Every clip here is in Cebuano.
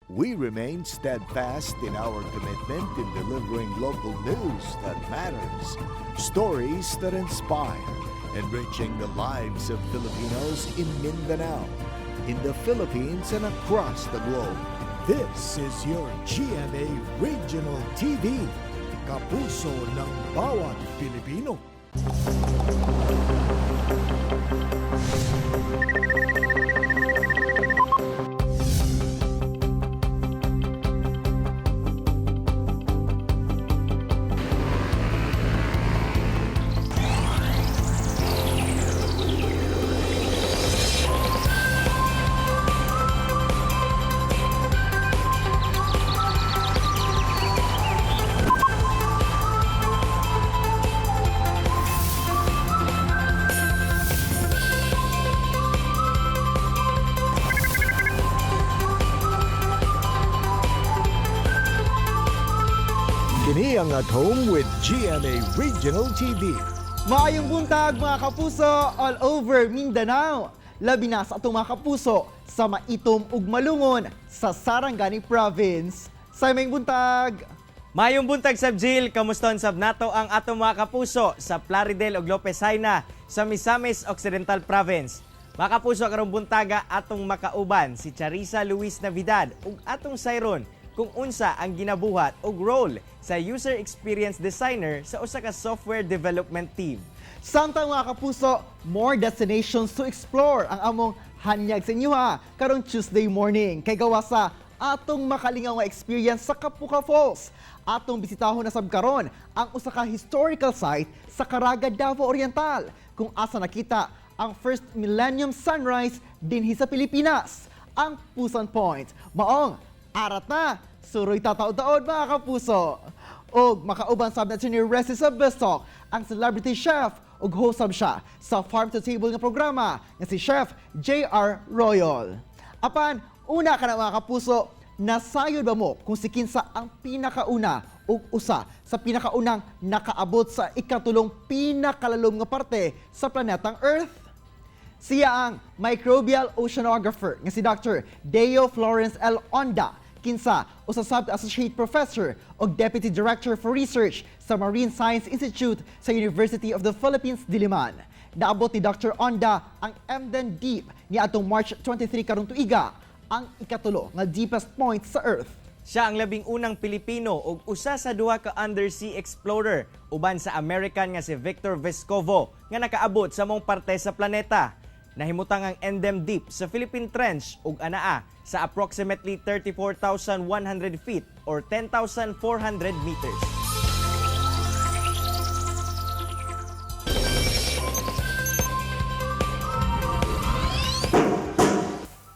We remain steadfast in our commitment in delivering local news that matters, stories that inspire, enriching the lives of Filipinos in Mindanao, in the Philippines, and across the globe. This is your GMA Regional TV, kapuso ng bawat Pilipino. Kini ang At Home with GMA Regional TV. Maayong buntag, mga kapuso all over Mindanao. Labi na sa atong mga kapuso sa Maitum ug Malungon sa Sarangani Province. Sa maayong buntag. Mayong buntag sab, Jill, kamuston sab nato ang atong mga kapuso sa Plaridel ug Lopez Jaena sa Misamis Occidental Province. Mga kapuso, karong buntaga atong makauban si Charissa Luis Navidad ug atong sayron kung unsa ang ginabuhat og role sa user experience designer sa usa ka software development team. Samtang, mga kapuso, more destinations to explore ang among hanyag sa inyo ha karong Tuesday morning kay gawa sa atong makalingaw nga experience sa Kapuka Falls. Atong bisitahon na sab karon ang usa ka historical site sa Caraga, Davao Oriental, kung asa nakita ang first millennium sunrise dinhi sa Pilipinas, ang Pusan Point. Maong arat na, suroy tataod-taod, mga kapuso. Og makauban sab nato ni Resi sa Bistok, ang celebrity chef ug host sab siya sa Farm to Table nga programa nga si Chef JR Royal. Apan, una ka na, mga kapuso, nasayod ba mo kung si kinsa ang pinakauna ug usa sa pinakaunang nakaabot sa ikatulong pinakalalom nga parte sa planetang Earth? Siya ang microbial oceanographer nga si Dr. Deo Florence L. Onda, kinsa usa sab associate professor ug deputy director for research sa Marine Science Institute sa University of the Philippines Diliman. Naabot ni Dr. Onda ang Emden Deep niadtong March 23 karong tuiga, ang ikatulo nga deepest point sa Earth. Siya ang labing unang Pilipino ug usa sa duha ka undersea explorer uban sa American nga si Victor Vescovo nga nakaabot sa maong parte sa planeta. Nahimutang ang Endem Deep sa Philippine Trench ug anaa sa approximately 34,100 feet or 10,400 meters.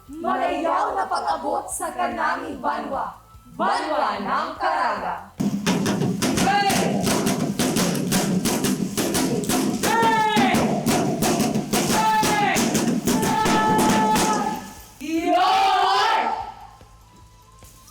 Madayaw na pag-abot sa Kanami Banwa, Banwa ng Caraga. Hey! Hey! Hey! Yor!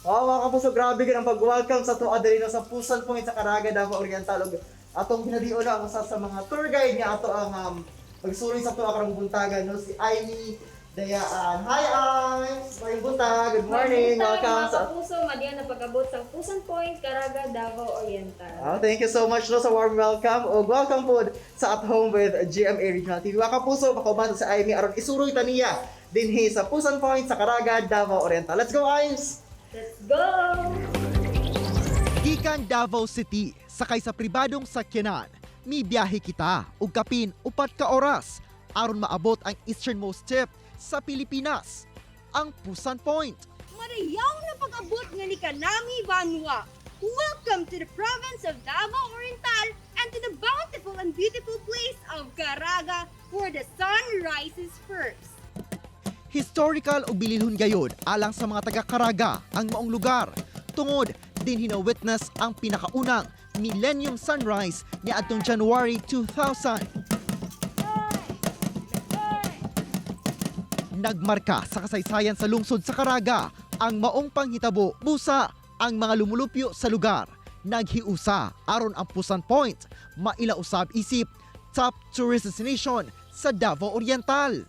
Wow, mga kapuso, grabe ang pag-welcome sa ato diri, no, sa Pusan Point sa Caraga, Davao Oriental. Ug atong ginadiuna ang usa sa mga tour guide nga ato ang pagsuroy sa ato karong buntagan, no, si Amy Dayaan. Hi, Imes! Maayong buntag! Good morning! Buntag, Welcome mga sa kapuso, madiyan na pag-abot sa Pusan Point, Caraga, Davao Oriental. Ah, thank you so much, no, sa warm welcome o welcome po sa At Home with GMA Regional TV. Mga kapuso, makauban sa Amy aron isuroy ta niya dinhi sa Pusan Point sa Caraga, Davao Oriental. Let's go, Imes! Let's go! Gikan Davao City, sakay sa pribadong sakyanan, mibiyahe kita og kapin 4 ka oras aron maabot ang easternmost tip sa Pilipinas, ang Pusan Point. Madayaw na pag-abot nga ni Kanami Banwa. Welcome to the province of Davao Oriental and to the bountiful and beautiful place of Caraga, where the sun rises first. Historical ug bililhon gayod alang sa mga taga Caraga ang maong lugar tungod dinhi na witness ang pinakaunang Millennium Sunrise niadtong January 2000. Nagmarka sa kasaysayan sa lungsod sa Caraga ang maong panghitabo, busa ang mga lumulupyo sa lugar naghiusa aron ang Pusan Point maila usab isip top tourist destination sa Davao Oriental.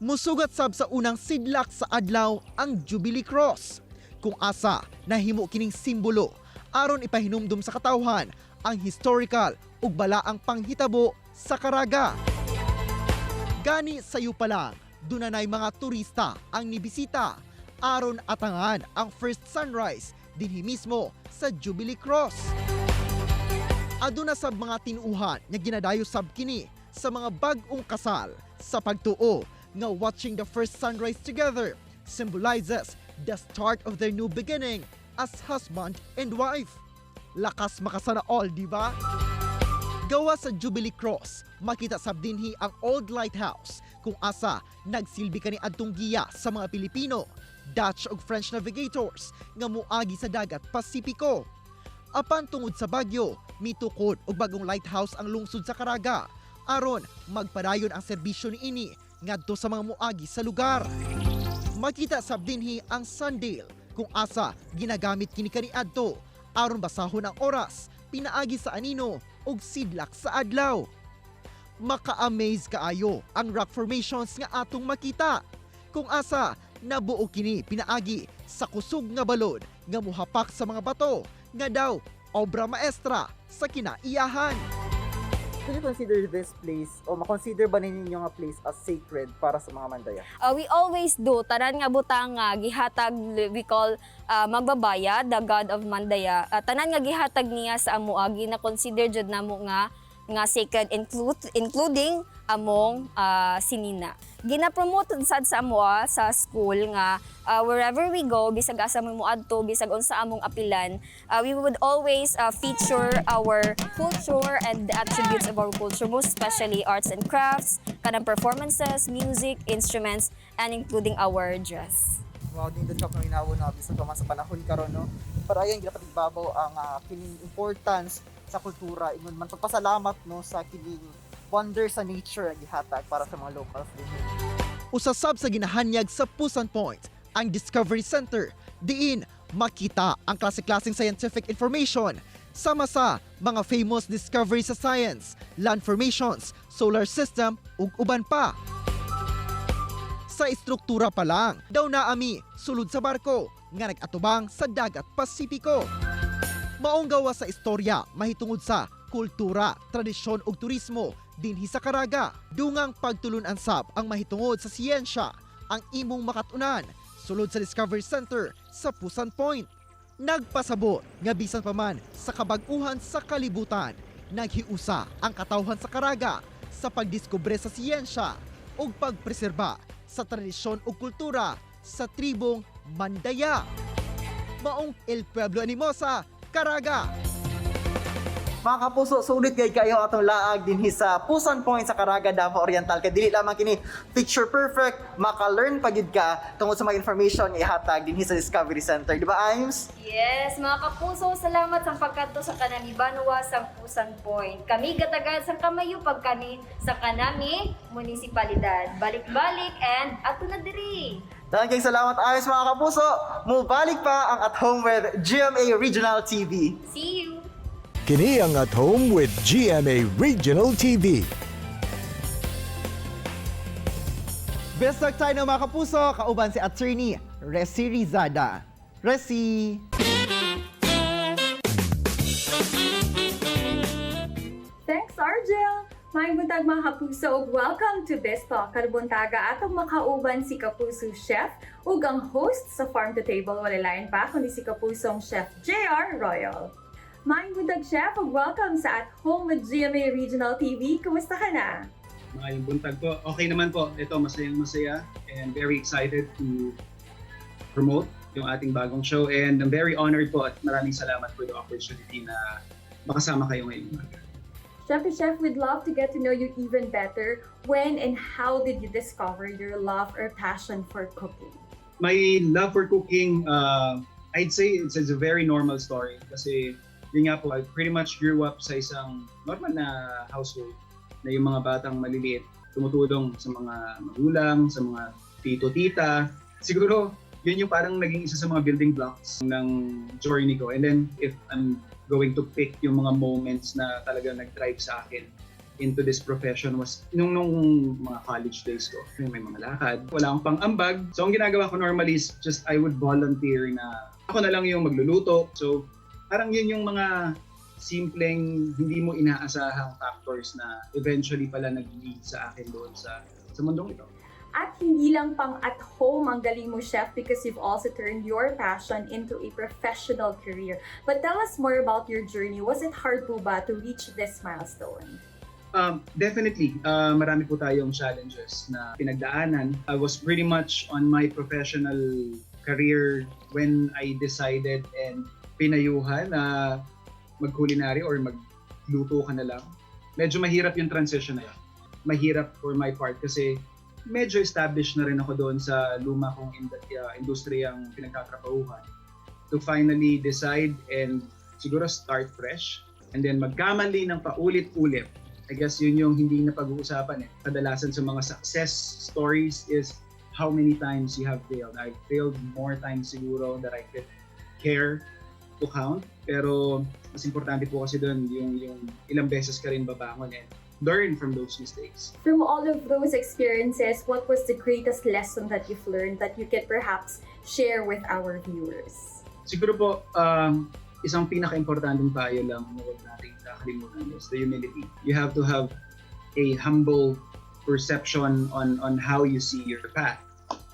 Musugat sab sa unang sidlak sa adlaw ang Jubilee Cross. Kung asa nahimo kining simbolo aron ipahinumdum sa katawhan ang historical ug balaang panghitabo sa Caraga. Gani sayo pa lang, dunanay mga turista ang nibisita aron atangan ang first sunrise dinhi mismo sa Jubilee Cross. Aduna sab mga tinuuhan nga ginadayo sab kini sa mga bag-ong kasal sa pagtuo nga watching the first sunrise together symbolizes the start of their new beginning as husband and wife. Lakas makasana all, di ba? Gawa sa Jubilee Cross, makita sab dinhi ang Old Lighthouse kung asa nagsilbi kani adtong giya sa mga Pilipino, Dutch ug French navigators nga moagi sa dagat Pasipiko. Apan tungod sa bagyo, mitukod og bagong lighthouse ang lungsod sa Caraga aron magpadayon ang serbisyo niini ngadto sa mga moagi sa lugar. Makita sab dinhi ang sundial kung asa ginagamit kini kaniadto aron basahon ang oras, pinaagi sa anino ug sidlak sa adlaw. Maka-amaze kaayo ang rock formations nga atong makita. Kung asa nabuo kini pinaagi sa kusog nga balod nga muhapak sa mga bato nga daw obra maestra sa kinaiyahan. Can you consider this place o makonsider ba ninyo nga place as sacred para sa mga Mandaya? We always do tanan nga butang nga gihatag, we call Magbabaya, the god of Mandaya. Tanan nga gihatag niya sa amoa, gina-consider jud namo nga sacred, including among sinina. Gina-promote sad sa amoa sa school nga wherever we go, bisag asa mo moadto, bisag unsa among apilan, we would always feature our culture and the attributes of our culture, most especially arts and crafts, kanang performances, music, instruments, and including our dress. Wow, nindot ka paminawon no, bisan pa man sa panahon karon, no. Para ayan ginapatigbabaw ang kining importance sa kultura, ingon man pagpasalamat, no, sa kining wonder sa nature ang gihatag para sa mga locals din. Usasab sa ginahanyag sa Pusan Point, ang Discovery Center. Diin makita ang klase-klaseng scientific information sama sa mga famous discovery sa science, land formations, solar system ug uban pa. Sa istruktura pa lang, daw naami sulod sa barko nga nag-atubang sa dagat Pasipiko. Maong gawa sa istorya mahitungod sa kultura, tradisyon ug turismo dinhi sa Caraga. Dungang pagtulun-an sab ang mahitungod sa siyensya ang imong makatunan sulod sa Discovery Center sa Pusan Point. Nagpasabot nga bisan pa man sa kabag-uhan sa kalibutan, naghiusa ang katawhan sa Caraga sa pagdiskubre sa siyensya ug pagpreserba sa tradisyon ug kultura sa tribong Mandaya. Maong El Pueblo Animosa, Caraga. Mga kapuso, sulit kay kayo atong laag dinhi sa Pusan Point sa Caraga, Davao Oriental. Kay dili lamang kini picture perfect, maka-learn pa gid ka tungod sa mga information nga ihatag dinhi sa Discovery Center. Di ba, Imes? Yes, mga kapuso, salamat sa pagkadto sa Kanami Banwa sa Pusan Point. Kami gatagad sa kamayo pagkani sa Kanami Munisipalidad. Balik-balik and ato na diri. Daghang salamat, Imes, mga kapuso. Mubalik pa ang At Home with GMA Regional TV. See you! Kini ang At Home with GMA Regional TV. Best talk tayo ng mga kapuso, kauban si Attorney Resi Rizada. Resi! Thanks, Argel! Maayong buntag, mga kapuso, ug welcome to Best Talk. Karong buntaga atong makauban si Kapuso Chef ug ang host sa Farm to Table, walay lain pa kundi si Kapusong Chef JR Royal. Maayong buntag, Chef, ug welcome sa At Home with GMA Regional TV. Kumusta ka na? Maayong buntag po. Okay naman po. Ito, masayang masaya and very excited to promote yung ating bagong show. And I'm very honored po at maraming salamat for the opportunity na makasama kayo ngayong umaga. Chef, Chef, we'd love to get to know you even better. When and how did you discover your love or passion for cooking? My love for cooking, I'd say it's a very normal story kasi yun nga po, I pretty much grew up sa isang normal na household na yung mga batang maliliit tumutulong sa mga magulang, sa mga tito-tita. Siguro, yun yung parang naging isa sa mga building blocks ng journey ko. And then, if I'm going to pick yung mga moments na talaga nag-drive sa akin, into this profession was nung mga college days ko. May mga lakad, wala akong pang-ambag. So ang ginagawa ko normally is just I would volunteer na ako na lang yung magluluto. So parang yun yung mga simpleng hindi mo inaasahang factors na eventually pala nag-lead sa akin doon sa mundong ito. At hindi lang pang at home ang galing mo, Chef, because you've also turned your passion into a professional career. But tell us more about your journey. Was it hard po ba to reach this milestone? Definitely, marami po tayong challenges na pinagdaanan. I was pretty much on my professional career when I decided and pinayuhan na mag-culinary or magluto ka na lang. Medyo mahirap yung transition na yun. Mahirap for my part kasi medyo established na rin ako doon sa luma kong industriyang pinagtatrabahuhan to finally decide and siguro start fresh and then magkamali ng paulit-ulit. I guess yun yung hindi na pag-uusapan eh. Kadalasan sa mga success stories is how many times you have failed. I've failed more times siguro that I could care to count. Pero mas importante po kasi doon yung ilang beses ka rin babangon and learn from those mistakes. From all of those experiences, what was the greatest lesson that you've learned that you could perhaps share with our viewers? Siguro po, isang pinaka-importanteng payo lang na huwag nating kakalimutan is the humility. You have to have a humble perception on how you see your path.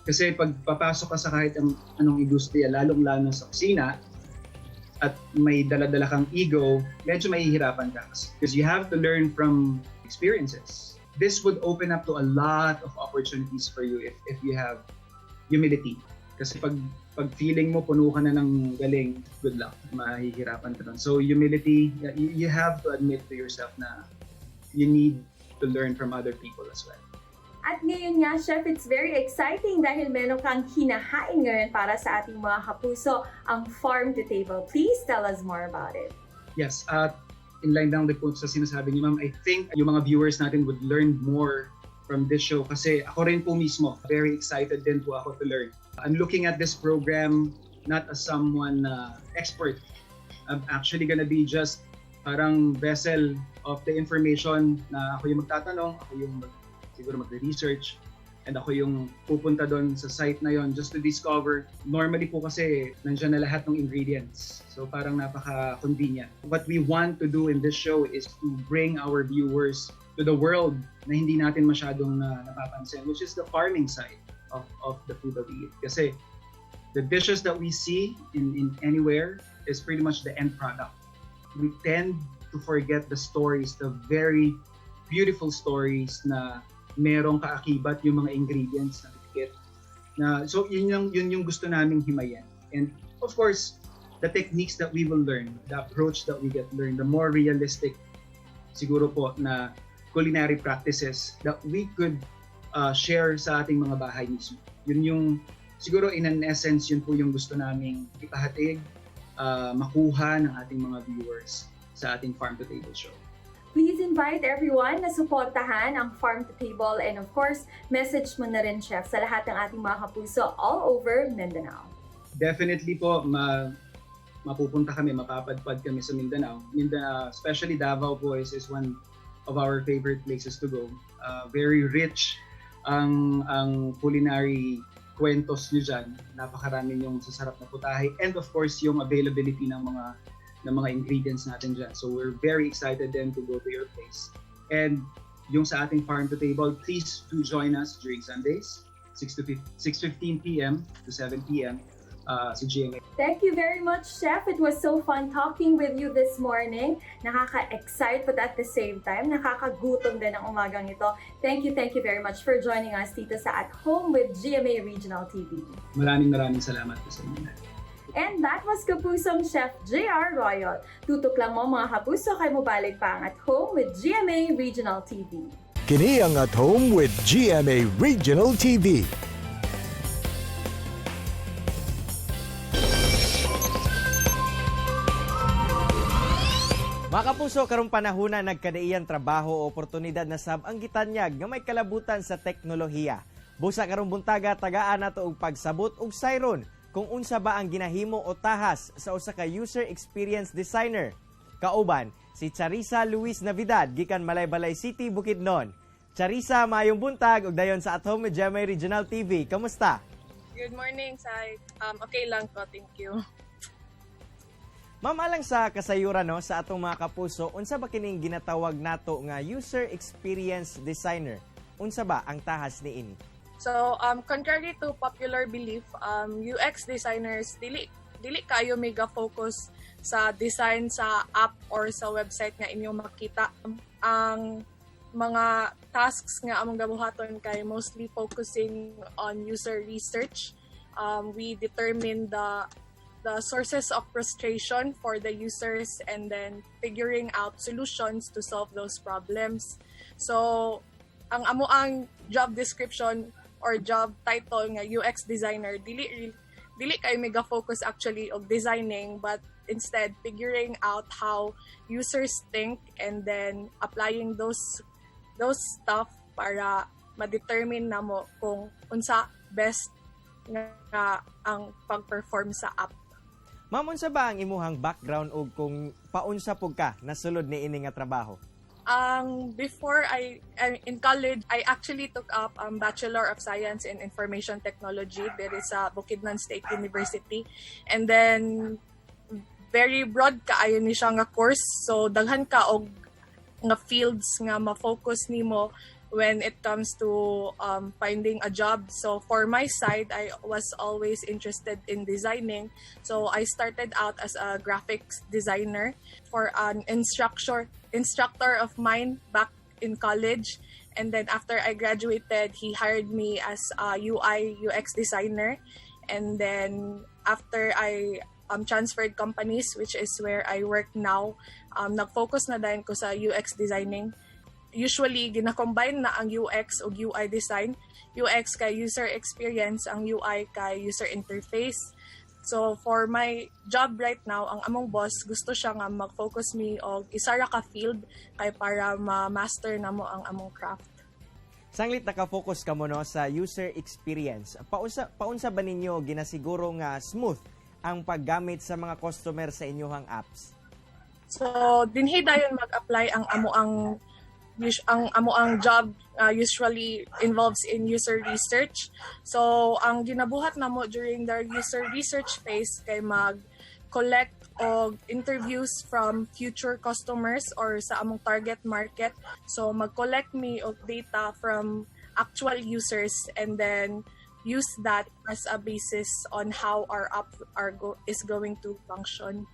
Kasi pag papasok ka sa kahit anong industriya, lalong-lalo sa kusina, at may dala-dala kang ego, medyo mahihirapan ka. Because you have to learn from experiences. This would open up to a lot of opportunities for you if you have humility. Kasi pag feeling mo puno ka na ng galing, good luck. Mahihirapan ka doon. So humility, you have to admit to yourself na you need to learn from other people as well. At ngayon nga, Chef, it's very exciting dahil meron kang hinahain ngayon para sa ating mga kapuso, ang Farm to Table. Please tell us more about it. Yes, at in line lang din po sa sinasabi niyo, ma'am, I think yung mga viewers natin would learn more from this show kasi ako rin po mismo, very excited din po ako to learn. I'm looking at this program not as someone expert. I'm actually gonna be just parang vessel of the information na ako yung magtatanong, ako yung siguro magre-research, and ako yung pupunta doon sa site na yon just to discover. Normally po kasi nandiyan na lahat ng ingredients. So parang napaka-convenient. What we want to do in this show is to bring our viewers to the world na hindi natin masyadong napapansin, which is the farming side of the food that we eat. Kasi the dishes that we see in anywhere is pretty much the end product. We tend to forget the stories, the very beautiful stories na merong kaakibat yung mga ingredients na dikit. Na, so yun yung gusto naming himayin. And of course, the techniques that we will learn, the approach that we get learn, the more realistic siguro po na culinary practices that we could share sa ating mga bahay mismo. Yun yung siguro in an essence, yun po yung gusto naming ipahatid, makuha ng ating mga viewers sa ating Farm to Table show. Please invite everyone na suportahan ang Farm to Table and, of course, message mo na rin, Chef, sa lahat ng ating mga kapuso all over Mindanao. Definitely po, mapupunta kami, mapapadpad kami sa Mindanao. Mindanao, especially Davao po is one of our favorite places to go. Very rich ang culinary kwentos nyo dyan. Napakarami yung sasarap na putahe and, of course, yung availability ng mga ingredients natin dyan. So we're very excited then to go to your place. And yung sa ating Farm to Table, please do join us during Sundays, 6 to 6:15 p.m. to 7 p.m. Sa GMA. Thank you very much, Chef. It was so fun talking with you this morning. Nakaka-excite but at the same time, nakakagutom din ang umagang ito. Thank you very much for joining us dito sa At Home with GMA Regional TV. Maraming maraming salamat po sa inyo. And that was Kapusong Chef JR Royol. Tutok lang mo, mga kapuso, kay mobalik pa ang At Home with GMA Regional TV. Kini ang At Home with GMA Regional TV. Mga kapuso, karong panahona nagkadaiyan trabaho o oportunidad na sab ang gitanyag nga may kalabutan sa teknolohiya. Busa karong buntaga, tagaan nato og pagsabot og sayron kung unsa ba ang ginahimo o tahas sa usa ka user experience designer. Kauban si Charissa Luis Navidad gikan Malaybalay City, Bukidnon. Charissa, maayong buntag ug dayon sa At Home with GMA Regional TV. Kamusta? Good morning, Sai. Okay lang ko, thank you. Ma'am, alang sa kasayuran, no, sa atong mga kapuso, unsa ba kining ginatawag nato nga user experience designer? Unsa ba ang tahas niini? So, contrary to popular belief, UX designers dili dili kayo mega focus sa design sa app or sa website nga inyong makita. Ang mga tasks nga among gabuhaton kay mostly focusing on user research. We determine the sources of frustration for the users and then figuring out solutions to solve those problems. So, ang amo ang job description or job title nga UX designer, dili dili kay mega focus actually og designing, but instead figuring out how users think and then applying those stuff para ma-determine namo kung unsa best nga ang pag-perform sa app. Ma'am, unsa ba ang imuhang background ug kung paunsa pug ka nasulod ni ini nga trabaho? Before I in college, I actually took up Bachelor of Science in Information Technology there sa Bukidnon State University. And then very broad kaayo ni siya nga course. So daghan ka og nga fields nga ma-focus nimo when it comes to finding a job. So for my side, I was always interested in designing. So I started out as a graphics designer for an instructor of mine back in college. And then after I graduated, he hired me as a UI UX designer. And then after I transferred companies, which is where I work now, nag-focus na dayon ko sa UX designing. Usually gina-combine na ang UX ug UI design. UX kay user experience, ang UI kay user interface. So for my job right now, ang among boss gusto siya nga mag-focus me og isa ra ka field kay para ma-master namo ang among craft. Sanglit naka-focus ka mo, no, sa user experience. Paunsa ba ninyo ginasiguro nga smooth ang paggamit sa mga customer sa inyong apps? So dinhi dayon mag-apply ang amo ang job, usually involves in user research. So ang ginabuhat namo during the user research phase kay mag collect og interviews from future customers or sa among target market. So mag-collect mi og data from actual users and then use that as a basis on how our app is going to function.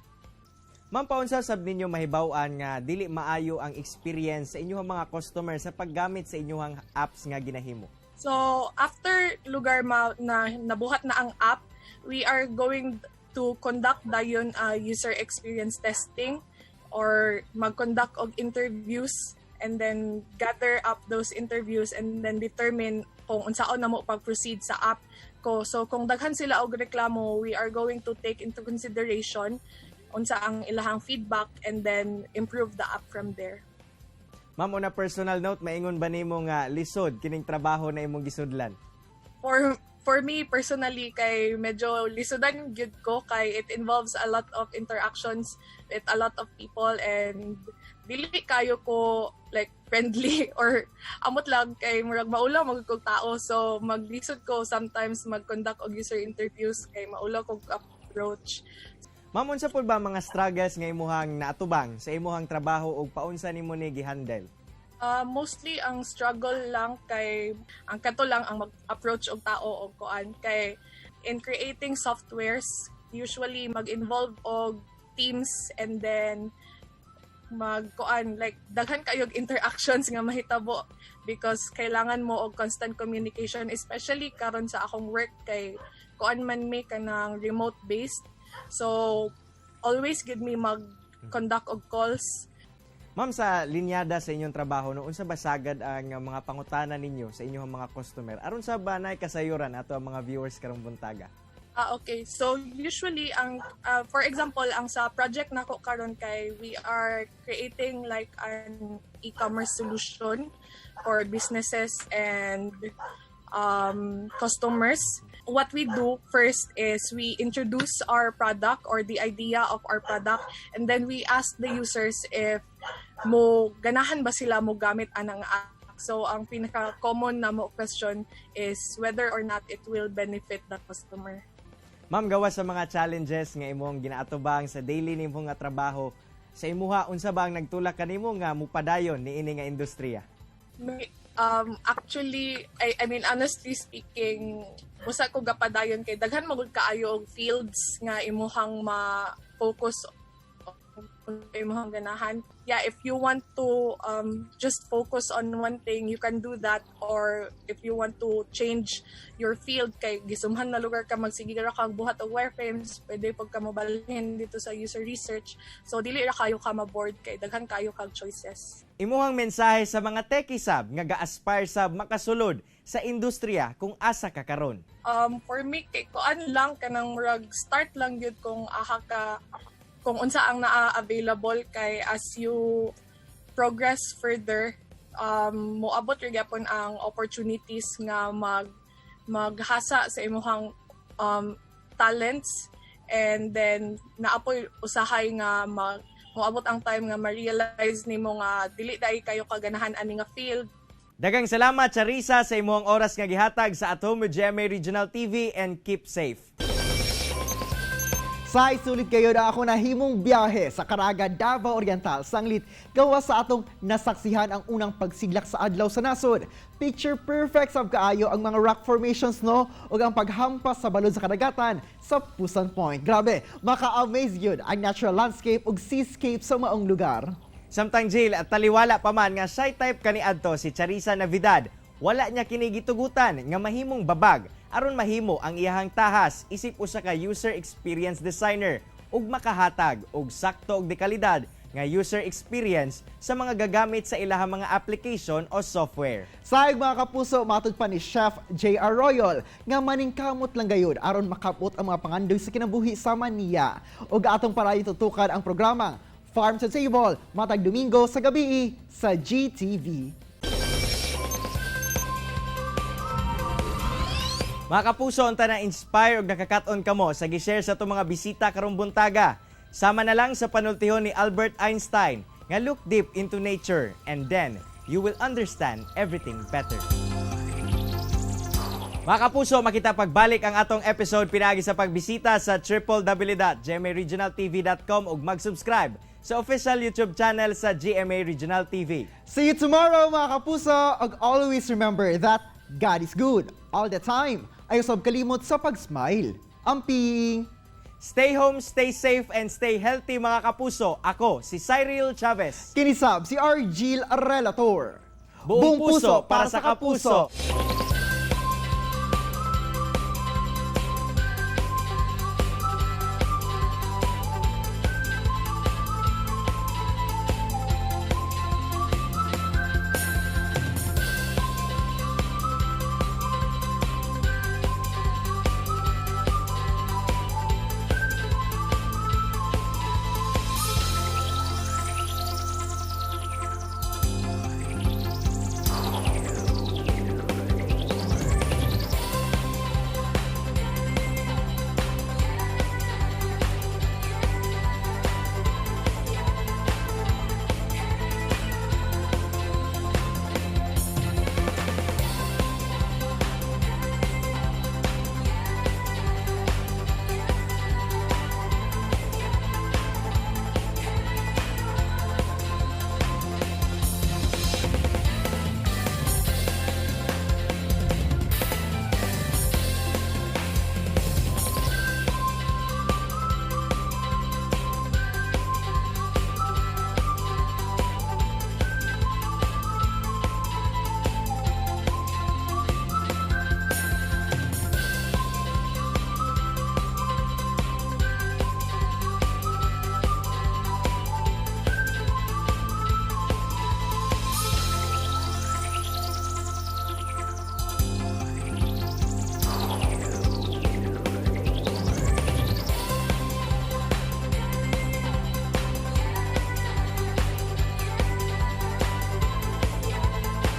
Ma'am, paunsa sab ninyo mahibaw-an nga dili maayo ang experience sa inyong mga customer sa paggamit sa inyong apps nga ginahimo? So after lugar na nabuhat na ang app, we are going to conduct dayon user experience testing or mag-conduct og interviews and then gather up those interviews and then determine kung unsaon namo pag-proceed sa app ko. So kung daghan sila og reklamo, we are going to take into consideration unsa ang ilahang feedback and then improve the app from there. Ma'am, on a personal note, maingon ba nimo nga lisod kining trabaho na imong gisudlan? For me personally kay medyo lisodan gyud ko kay it involves a lot of interactions with a lot of people and dili kayo ko like friendly or amot lang kay murag maulaw man kog tao, so maglisod ko sometimes mag-conduct og user interviews kay maulaw kog approach. Ma'am, unsa pud ba mga struggles nga imuhang naatubang sa imuhang trabaho ug paunsa nimo ni gihandle? Mostly ang struggle lang kay ang kato lang ang mag-approach og tao og kuan kay in creating softwares, usually mag-involve og teams and then magkuan, like daghan kayo og interactions nga mahitabo because kailangan mo og constant communication, especially karon sa akong work kay kuan man may kanang remote based, so always gid me mag conduct og calls. Ma'am, sa linyada sa inyong trabaho, no, unsa ba sagad ang mga pangutana ninyo sa inyong mga customer? Aron sa ba nay kasayuran ato ang mga viewers karong buntaga? Ah, okay. So usually ang for example, ang sa project nako karon kay we are creating like an e-commerce solution for businesses and customers. What we do first is we introduce our product or the idea of our product, and then we ask the users if mo ganahan ba sila mo gamit anang app. So ang pinaka common na mo question is whether or not it will benefit the customer. Ma'am, gawa sa mga challenges nga imong ginaatubang sa daily nimo nga trabaho, sa imuha, unsa ba ang nagtulak kanimo nga mupadayon niini nga industriya? Actually, I mean, honestly speaking, usa ko gapadayon kay daghan magud kaayo og fields nga imuhang ma-focus, imuhang ganahan. Yeah, if you want to just focus on one thing, you can do that. Or if you want to change your field, kay gisumhan na lugar ka, magsige ra kag buhat og wireframes, pwede pag ka mobalhin dito sa user research. So, dili ra kayo ka ma-bored kay daghan kayo kag choices. Imuhang mensahe sa mga techie sab nga ga-aspire sab makasulod sa industriya kung asa ka karon? For me, kay kuan lang, kanang murag start lang gyud kung aha ka, kung unsa ang naa available, kay as you progress further, moabot ra gyapon ang opportunities nga maghasa sa imuhang talents, and then naapoy usahay nga mag moabot ang time nga ma-realize nimo nga dili dai kayo kaganahan ani nga field. Daghang salamat, Charissa, sa imong oras nga gihatag sa At Home with GMA Regional TV, and keep safe. Say, sulit kayo na ako nahimong biyahe sa Caraga, Davao Oriental, sanglit gawa sa atong nasaksihan ang unang pagsiglak sa adlaw sa nasod. Picture perfect sab kaayo ang mga rock formations, no, ug ang paghampas sa balod sa kadagatan sa Pusan Point. Grabe, maka-amaze yun ang natural landscape ug seascape sa maong lugar. Samtang Jill, at taliwala pa man nga shy type kaniadto si Charissa Navidad, wala niya kini gitugutan nga mahimong babag aron mahimo ang iyahang tahas isip usa ka user experience designer ug makahatag og sakto og dekalidad nga user experience sa mga gagamit sa ilahang mga application o software. Sayag, mga kapuso, matud pa ni Chef J.R. Royal nga maningkamot lang gayud aron makabot ang mga pangandoy sa kinabuhi sama niya. Ug atong parayon tutukan ang programang Farm to Table matag Domingo sa gabi sa GTV. Mga kapuso, unta na inspire ug nakakat-on kamo sa gi-share sa atong mga bisita karong buntaga. Sama na lang sa panultihon ni Albert Einstein nga "Look deep into nature and then you will understand everything better." Mga kapuso, makita pagbalik ang atong episode pinaagi sa pagbisita sa www.gmaregionaltv.com ug mag-subscribe sa official YouTube channel sa GMA Regional TV. See you tomorrow, mga kapuso! Ug always remember that God is good all the time. Ayaw sab kalimot sa pag-smile. Amping! Stay home, stay safe, and stay healthy, mga kapuso. Ako, si Cyril Chavez. Kini sab si Argil Relator. Buong puso para sa kapuso.